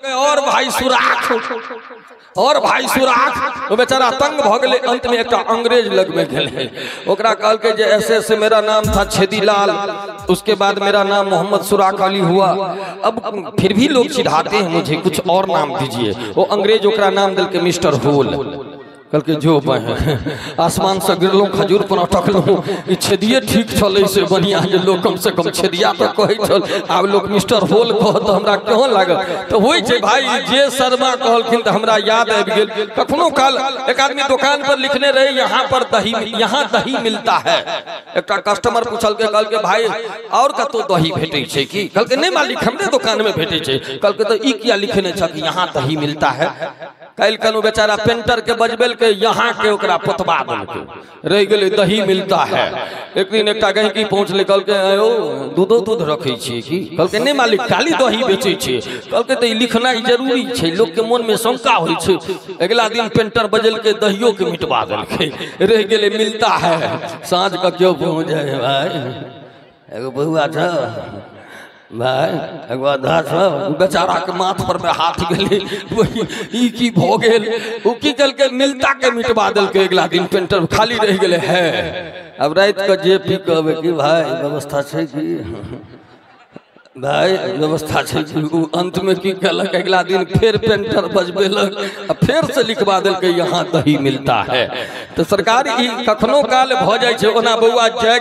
और भाई सुराख, और भाई सुराख। वो बेचारा तंग भ गेलै। अंत में एकटा अंग्रेज लग में गेलै, ओकरा कहलकै जे ऐसे ऐसे मेरा नाम था छेदीलाल, उसके बाद मेरा नाम मोहम्मद सुराख अली हुआ, अब फिर भी लोग चिढ़ाते हैं मुझे, कुछ और नाम दीजिए। वो अंग्रेज ओकरा नाम देलकै मिस्टर होल। कहलकै जो आसमान से गिरलहुँ खजूर पर अटकलहुँ, ई छेदिए ठीक छलै से बढ़िया जे लोग कम से कम छेदिया तऽ कहै छल, आब लोग मिस्टर होल कहत तऽ हमरा केहन लागल। तऽ होइ छै भाई, जे शर्मा कहलखिन तऽ हमरा याद आबि गेल। कखनो काल एक आदमी दुकान पर लिखने रहे यहाँ पर दही, यहाँ दही मिलता है। एकटा कस्टमर पूछलकै, कहलकै भाई और कतौ दही भेटै छै की? कहलकै नहीं मालिक, हमरे दुकान में भेटै छै। कहलकै तऽ ई किया लिखने छ कि यहाँ दही मिलता है? काल्हि कनु बेचारा पेंटर के बजबेलकै, यहाँ के ओकरा पोतबा देलकै, रहि गेलै दही मिलता है। एक दिन एकटा गहिकी पहुँचलै, कहलकै आयो दूधो दूध रखै छियै की? कहलकै नहीं मालिक, खाली दही बेचै छियै। कहलकै तऽ ई लिखनाइ जरूरी छै, लोकके मोनमे शंका होइ छै। अगिला दिन पेंटर बजेलकै, दहियो के मिटबा देलकै, रहि गेलै मिलता है। साँझ के केओ पहुँच जाइ, भाई एगो बौआ छ भाई, एगो आधा छ, बेचारा के माथ पर में हाथ गेलै, ई की भऽ गेल? ओ की केलकै, मिलता के मिटबा देलकै। अगिला दिन पेंटर खाली रहि गेलै है। अब राति के जे पी कहबै कि भाई व्यवस्था छै की, भाई व्यवस्था छै की? ओ अंत में की केलक, अगिला दिन फेर पेंटर बजबेलक आ फेर से लिखवा देलकै यहाँ दही मिलता है। तऽ सरकार ई कखनो काल भऽ जाइ छै। ओना बौआ जय